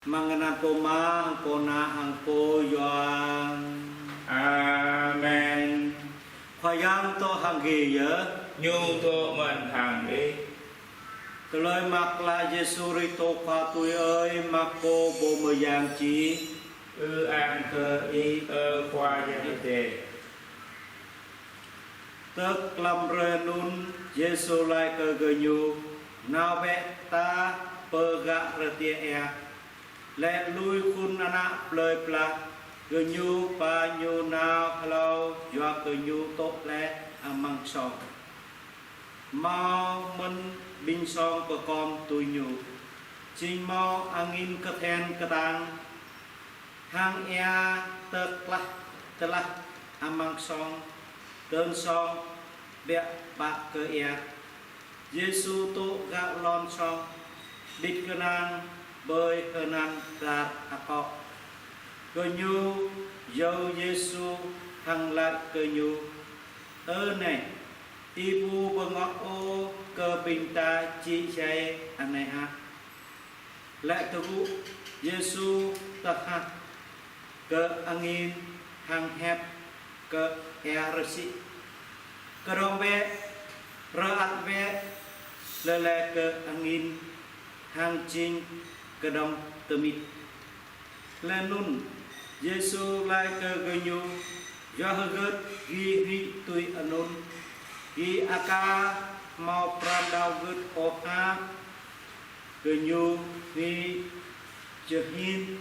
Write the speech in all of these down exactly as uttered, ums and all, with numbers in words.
Amăng anăn Pô Ama, hăng Pô Ană, hăng Pô Yang. Amen. Khua Yang dŏ hăng gih yơh. Ñu dŏ mơ̆n hăng ih. Tơlơi mơak klă Yêsu Kristô Khua tui ơi Markô pô mơyang čih. Ư-ang kơ Ih, ơ Khua Yang Adai. Tơl klăm hrơi anŭn, Yêsu laĭ kơ gơñu: Nao bĕ ta pơ gah rơdêh ia. Laih lui khul ană plơi pla, gơñu ba ñu nao hlâo yua kơ ñu dŏ laih amăng song. Hmâo mơ̆n ƀing song pơkom tui ñu. Jing hmâo angin kơthen kơtang, hăng ia tơtlah tơtlah amăng song, tơl song biă bă kơ ia. Yêsu dŏ gah lŏn song, ƀit kơnang ƀơi hơnăl dar akŏ. Gơñu iâu Yêsu hăng laĭ kơ ñu: Ơ Nai, Ih ƀu bơngot ôh kơ ƀing ta či jai anai hă? Laih tơgŭ, Yêsu tơhah kơ angin hăng hiăp kơ ia rơsĭ: Kơdŏng bĕ, rơăt bĕ! Lơlĕ kơ angin hăng jing kơdŏng tơmit. Laih anŭn Yêsu laĭ kơ gơñu: Yua hơget gih huĭ tui anŭn? Gih aka hmâo pran đăo gưt ôh hă? Gơñu huĭ jơhĭn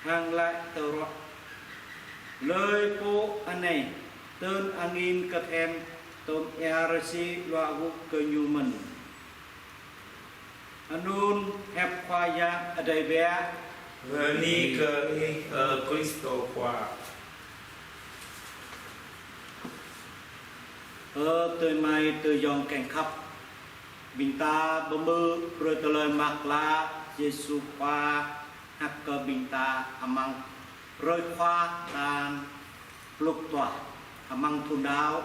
hăng laĭ tơdruă: Hlơi pô anai, tơl angin kơthen tŏm ia rơsĭ luă gŭ kơ ñu mơ̆n. Anŭn hiăp Khua Yang Adai biă. Bơni kơ Ih, ơ Kristô Khua. Ơ adơi amai ayŏng kiăng khăp, ƀing ta pơhmư̆ brơi tơlơi mơak klă Yêsu Khua hăk kơ ƀing ta amăng hrơi Khua tal pluh dua amăng thun đăo.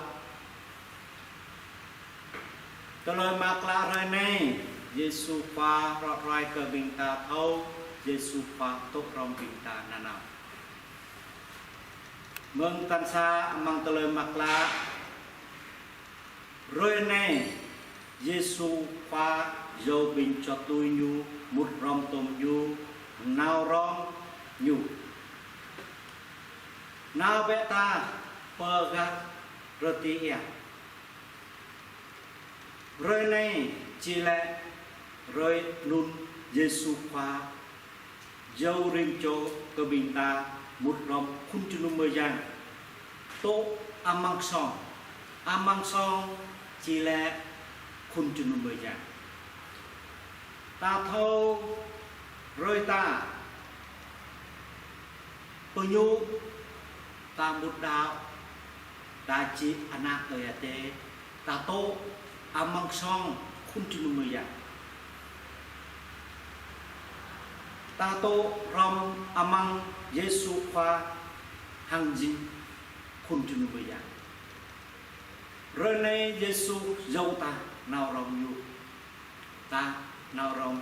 Tơlơi mơak klă hrơi anai, Yêsu Khua rŏ ruai kơ ƀing ta thâo Yêsu Khua dŏ hrŏm ƀing ta nanao. Mơ̆ng tal sa amăng tơlơi mơak klă, hrơi anai, Yêsu Khua iâu ƀing čô tui Ñu mŭt hrŏm tŏm Ñu, nao hrŏm Ñu. Nao bĕ ta pơ gah rơdêh ia. Hrơi anai či laĭ hrơi anŭn Yêsu Khua iâu rĭm čô kơ ƀing ta mŭt hrŏm khul jơnum mơyang. Dŏ amăng song. Amăng song či laĭ khul jơnum mơyang. Ta thâo hrơi ta pơñŭ, ta mŭt đăo, ta či ană Ơi Adai, ta dŏ amăng song khul jơnum mơyang. Ta dŏ hrŏm amăng Yêsu Khua hăng jing khul jơnum mơyang. Hrơi anai Yêsu iâu ta nao hrŏm Ñu. Ta nao hrŏm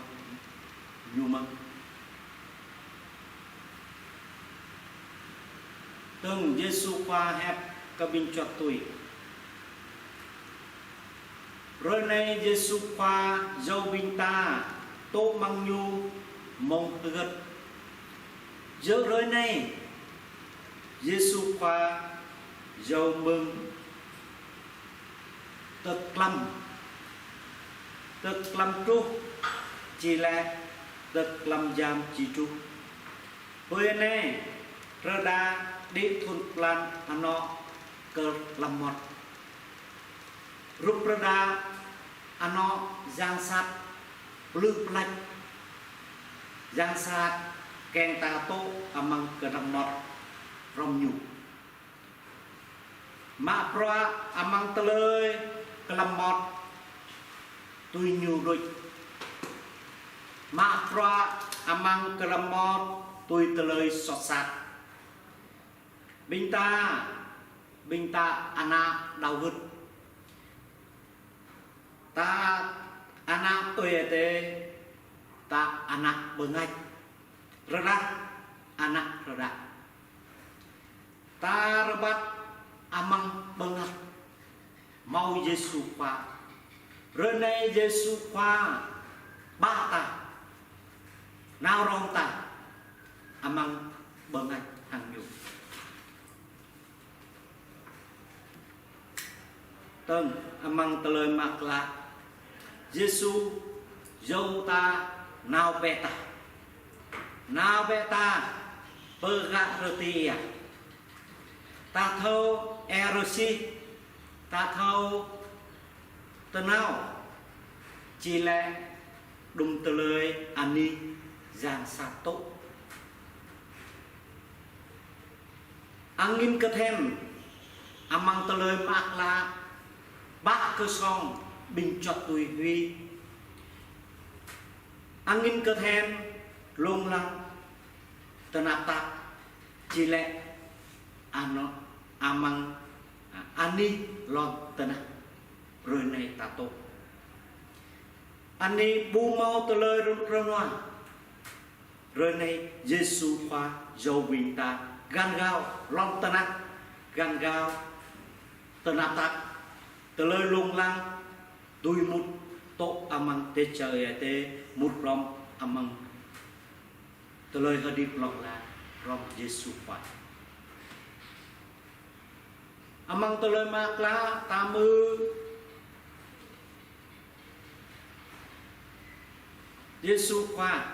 Ñu mơ̆n. Tơl Yêsu Khua hiăp kơ ƀing čô tui. Hrơi anai Yêsu Khua iâu ƀing ta dŏ amăng Ñu mơ̆ng hơget? Yua hrơi anai Yêsu Khua iâu mơ̆ng tơl klăm, tơl klăm truh, či laĭ tơl klăm jam či truh. Hrơi anai, rơđah đĭ thun plan anŏ kơ klăm mơmŏt. Rup rơđah anŏ yang sat plư plač. Yang sat kiăng ta dŏ amăng kơnơ̆ng mơmŏt hrŏm ñu. Mă bruă amăng tơlơi klăm mơmŏt tui ñu đôč. Mă bruă amăng klăm mơmŏt tui tơlơi soh sat. Ƀing ta, ƀing ta ană đăo gưt. Ta ană Ơi Adai, ta ană bơngač. rơđah, ană rơđah. Ta rơbat amăng bơngăt hmâo Yêsu Khua. Ră anai Yêsu Khua ba ta, nao hrŏm ta amăng bơngăt hăng Ñu. Tơ̆ng amăng Tơlơi Mơak Klă, Yêsu yua ta nao bĕ ta. Nao bĕ ta pơ gah rơti ia. Ta thâo ia rơsĭ, ta thâo tơnao, či lĕ đŭm tơlơi anih yang sat tŭ. Angin kơthen amăng Tơlơi Mơak Klă ba kơ song ƀing čuăt tui huĭ. Angin kơthen lông lăng tơnap tap, či lĕ anŏ amăng, a, anih lŏn tơnah. Ră anai ta tŭ. Anih ƀu hmâo tơlơi rơnŭk rơnua. Ră anai Yêsu Khua yua ƀing ta găn gao lŏn tơnah, găn gao tơnap tap, tơlơi lông lăng, dưi mŭt tŏ amăng thế giới adai, mŭt hrŏm amăng tơlơi hơdip hlŏng lar hrŏm Yêsu Khua. Amăng Tơlơi Mơak Klă ta hmư̆ Yêsu Khua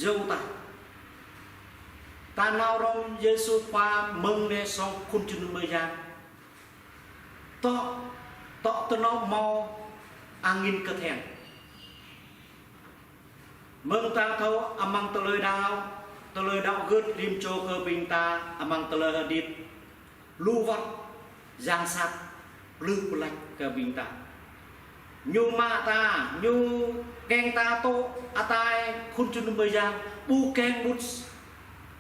yua ta. Ta nao hrŏm Yêsu Khua mơ̆ng anai song khul jơnum mơyang. Tŏ, tŏ tơnŏ hmâo angin kơthen. Mơ̆ng ta thâo amăng tơlơi đaŏ, tơlơi đaŏ gưt rĭm čô kơ ƀing ta amăng tơlơi hơdip. Lu wơ̆t yang sat plư pơlač kơ ƀing ta. Ñu mă ta, ñu kiăng ta tŭ atai khul jơnum mơyang, ƀu kiăng mŭt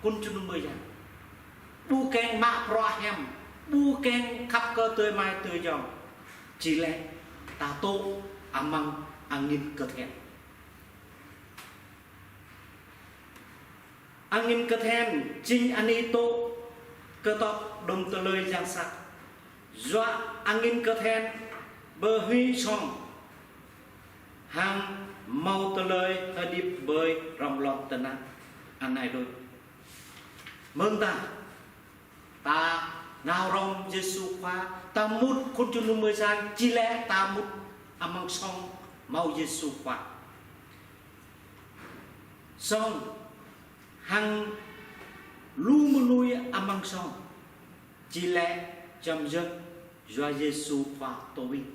khul jơnum mơyang. Ƀu kiăng mă bruă hiam, ƀu kiăng khăp kơ adơi amai adơi ayŏng. Či lĕ ta tŭ amăng angin kơthen. Angin kơthen jing anih tŭ kơtŏk đŭm tơlơi yang sat. Yua angin kơthen pơhuĭ song hăng hmâo tơlơi hơdip ƀơi hrŏm lŏn tơnah anai đôč. Mơ̆ng ta, ta nao hrŏm Yêsu Khua, ta mŭt khul jơnum mơyang, či lĕ ta mŭt amăng song hmâo Yêsu Khua. Song hăng lu mơnuih amăng song, či lĕ čăm jơk yua Yêsu Khua tŭ ƀing.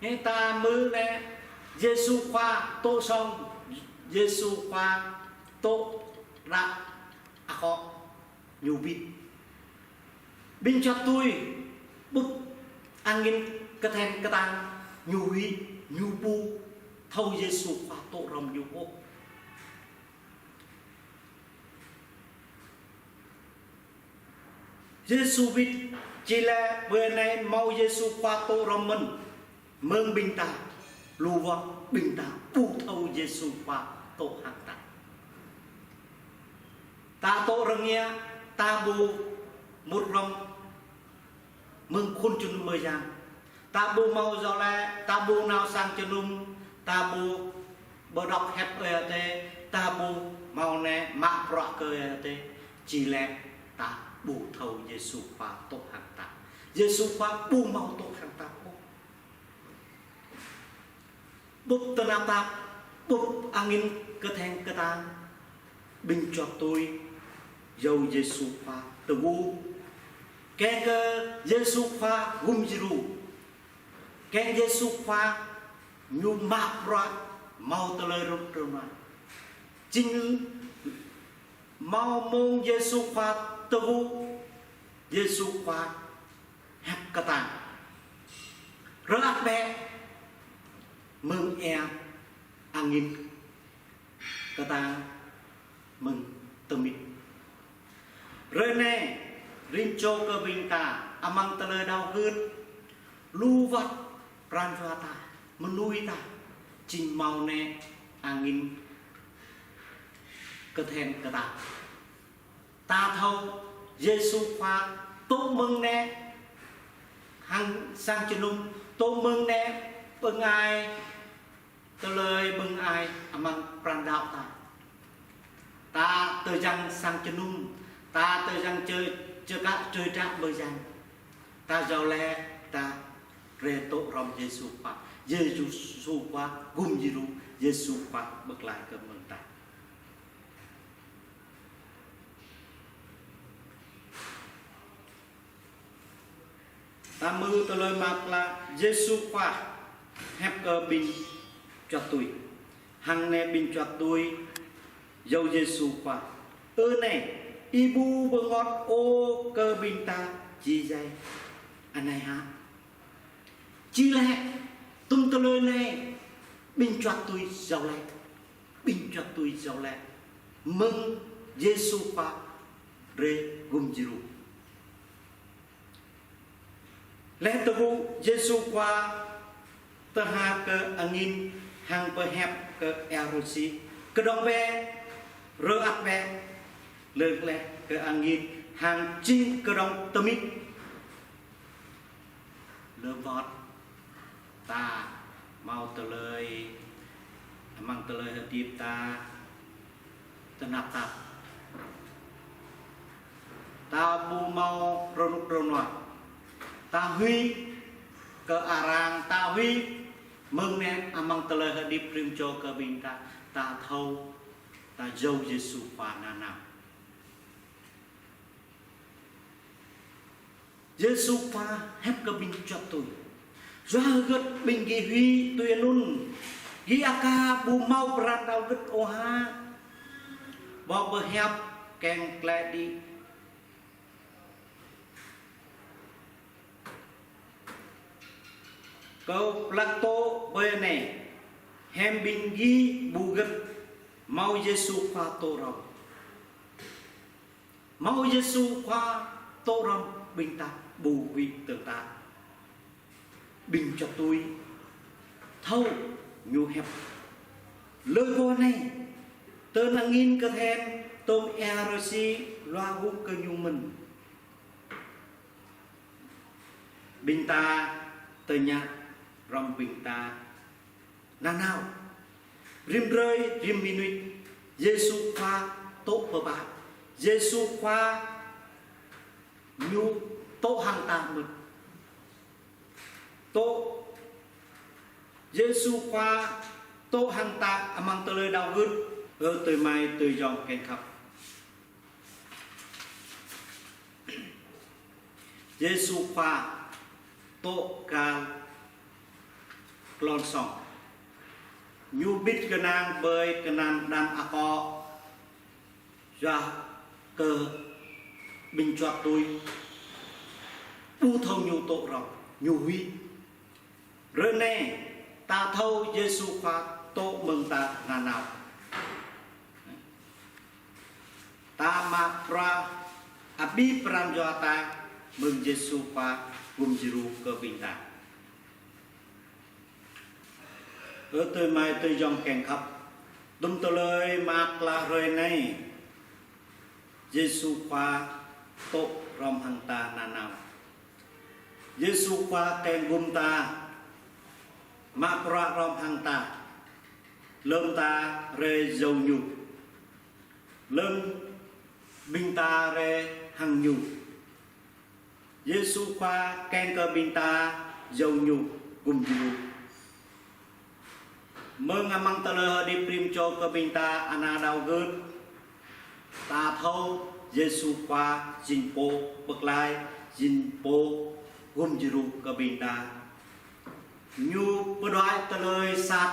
Hơ ta hmư̆ lĕ Yêsu Khua tŭ song, Yêsu Khua tŭ đah akŏ ñu bit. Ƀing čuăt tui ƀuh angin kơthen kơtang ñu huĭ, ñu ƀu thâo Yêsu Khua tŭ hrŏm ñu ôh. Yêsu bit či lĕ ƀơi anai hmâo Yêsu Khua tŭ hrŏm mơ̆n. Mơ̆ng ƀing ta, lu wơ̆t ƀing ta ƀu thâo Yêsu Khua tŭ hăng ta. Ta tŭ rơngiă, ta ƀu mŭt hrŏm mơ̆ng khul jơnum mơyang. Ta ƀu hmâo iâu laĭ, ta ƀu nao sang jơnum, ta ƀu pơđŏk hiăp Ơi Adai, ta ƀu hmâo nao mă bruă kơ Ơi Adai, či lĕ ta ƀu thâo Yêsu Khua tŭ hăng ta. Yêsu Khua ƀu hmâo tŭ hăng ta ôh. Ƀuh tơnap tap, ƀuh angin kơthen kơtang, ƀing čuăt tui iâu Yêsu Khua tơgŭ. Kiăng kơ Yêsu Khua gum djru. Kiăng Yêsu Khua ñu mă bruă hmâo tơlơi rơnŭk rơnua. Jing hmâo mông Yêsu Khua tơgŭ, Yêsu Khua hiăp kơtang: Rơđah bĕ! Mơ̆ng ia angin kơtang mơ̆ng tơmĭn. Ră anai, rĭm čô kơ ƀing ta, amăng tơlơi đaŏ gưt, lu wơ̆t pran jua ta, mơnuih ta, jing hmâo nao angin kơthen kơ ta. Ta thâo Yêsu Khua tŭ mơ̆ng anai hăng sang jơnum, tŭ mơ̆ng anai bơngai, tơlơi bơngai amăng pran đăo ta. Ta tơjăng sang jơnum, ta tơjăng čơ, čơkă čơi tră bơyan. Ta jao lĕ, ta rai tŭ hrŏm Yêsu Khua. Yêsu Khua gum djru, Yêsu Khua pơklaih kơ mơ̆ng ta. Ta hmư̆ tơlơi mơak klă Yêsu Khua hiăp kơ ƀing čuăt tui. Hăng anai ƀing čuăt tui iâu Yêsu Khua: Ơ Nai, ih ƀu bơngot ôh kơ ƀing ta či djai anai hă? Či lĕ, tŭm tơlơi anai ƀing čuăt tui iâu lĕ. Ƀing čuăt tui iâu lĕ. Mơ̆ng Yêsu Khua rai gum djru. Laih tơgŭ Yêsu Khua tơha kơ angin hăng pơhiăp kơ ia rơsĭ: Kơdŏng bĕ, rơăt bĕ. Lơ̆ng laih kơ angin hăng jing kơdŏng tơmit. Lơ̆m wơ̆t ta hmâo tơlơi, amăng tơlơi hơdip ta tơnap tap. Ta ƀu hmâo rơnŭk rơnua. Ta huĭ kơ arăng, ta huĭ mơ̆ng anai amăng tơlơi hơdip rĭm čô kơ ƀing ta, ta thâo, ta iâu Yêsu Khua nanao. Yêsu Khua hiăp kơ ƀing čuăt tui. Yua hơget ƀing gih huĭ tui anŭn? Gih aka ƀu hmâo pran đăo gưt ôh hă? Bok pơhiăp kiăng klĕ đĭ. Kâo plăk tŭ ƀơi anai, hiam ƀing gih ƀu gưt hmâo Yêsu Khua tŭ hrŏm. Hmâo Yêsu Khua tŭ hrŏm ƀing ta ƀu huĭ tơ̆ng ta. Ƀing čuăt tui thâo ñu hiăp. Lơ̆m pô anai, tơl angin kơthen, tŭm ia rơsĭ luă gŭ kơ ñu mơ̆n. Ƀing ta tơña hrŏm ƀing ta nanao. Rĭm hrơi, rĭm minut, Yêsu Khua tŭ pơpă? Yêsu Khua ñu tŭ hăng ta mơ̆n. Tŭ, Yêsu Khua tŭ hăng ta amăng tơlơi đăo gưt, ơ adơi amai adơi ayŏng kiăng khăp. Yêsu Khua tŭ kar klon song. Ñu bĭt kơnang ƀơi kơnang đăm akŏ. Yua kơ ƀing čuăt tui ƀu thâo ñu tŭ hrŏm, ñu huĭ. Hrơi anai, ta thâo Yêsu Khua tŭ mơ̆ng ta nanao. Ta mă bruă abih pran jua ta mơ̆ng Yêsu Khua gum djru kơ ƀing ta. Ơ adơi amai adơi ayŏng kiăng khăp, tŭm tơlơi mơak klă hrơi anai, Yêsu Khua tŭ hrŏm hăng ta nanao. Yêsu Khua kiăng gum ta, mă bruă hrŏm hăng ta, lơ̆m ta rai iâu ñu, lơ̆m ƀing ta rai hăng ñu. Yêsu Khua kiăng kơ ƀing ta iâu ñu gum djru. Mơ̆ng amăng tơlơi hơdip rĭm čô kơ ƀing ta ană đăo gưt, ta thâo Yêsu Khua jing pô pơklaih, jing pô gum djru kơ ƀing ta. Ñu pơđuaĭ tơlơi sat,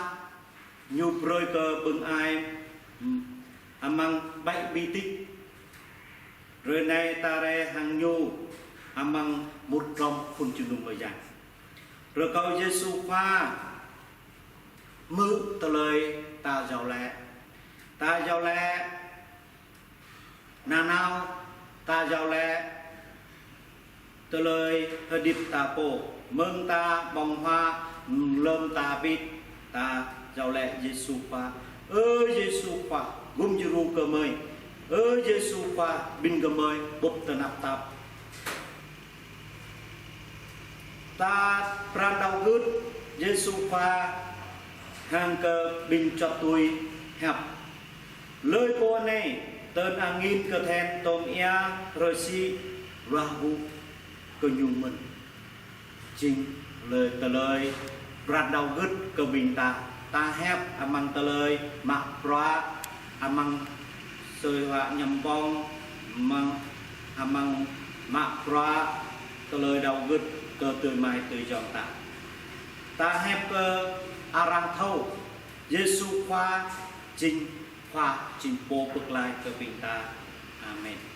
ñu brơi kơ bưng ai, hm, amăng ƀĕ bi tĭk. Hrơi anai ta rai hăng ñu amăng mŭt hrŏm phŭn jơnum mơyang. Rơkâo Yêsu Khua hmư̆ tơlơi ta iâu laĭ. Ta iâu laĭ nanao, ta iâu laĭ tơlơi hơdip ta pô. Mơ̆ng ta ƀơ̆ng huă, lơ̆m ta bĭt, ta iâu laĭ Yêsu Khua: Ơ Yêsu Khua, gum djru kơ gơmơi. Ơ Yêsu Khua, ƀing gơmơi ƀuh tơnap tap. Ta pran đaŏ gưt Yêsu Khua hăng kơ ƀing čuăt tui hiăp. Hlơi pô anai, tơl angin kơthen tŏm ia, rơsĭ, ruah hŭ kơ ñu mơ̆n. Jing hlơi tơlơi pran đaŏ gưt kơ ƀing ta. Ta hiăp amăng tơlơi mă bruă, amăng sui hua ñăm pong, amăng, amăng mă bruă tơlơi đaŏ gưt kơ adơi amai adơi ayŏng ta. Ta hiăp kơ arăng thâo Yêsu Khua jing Khua, jing Pô pơklaih kơ ƀing ta. Amen.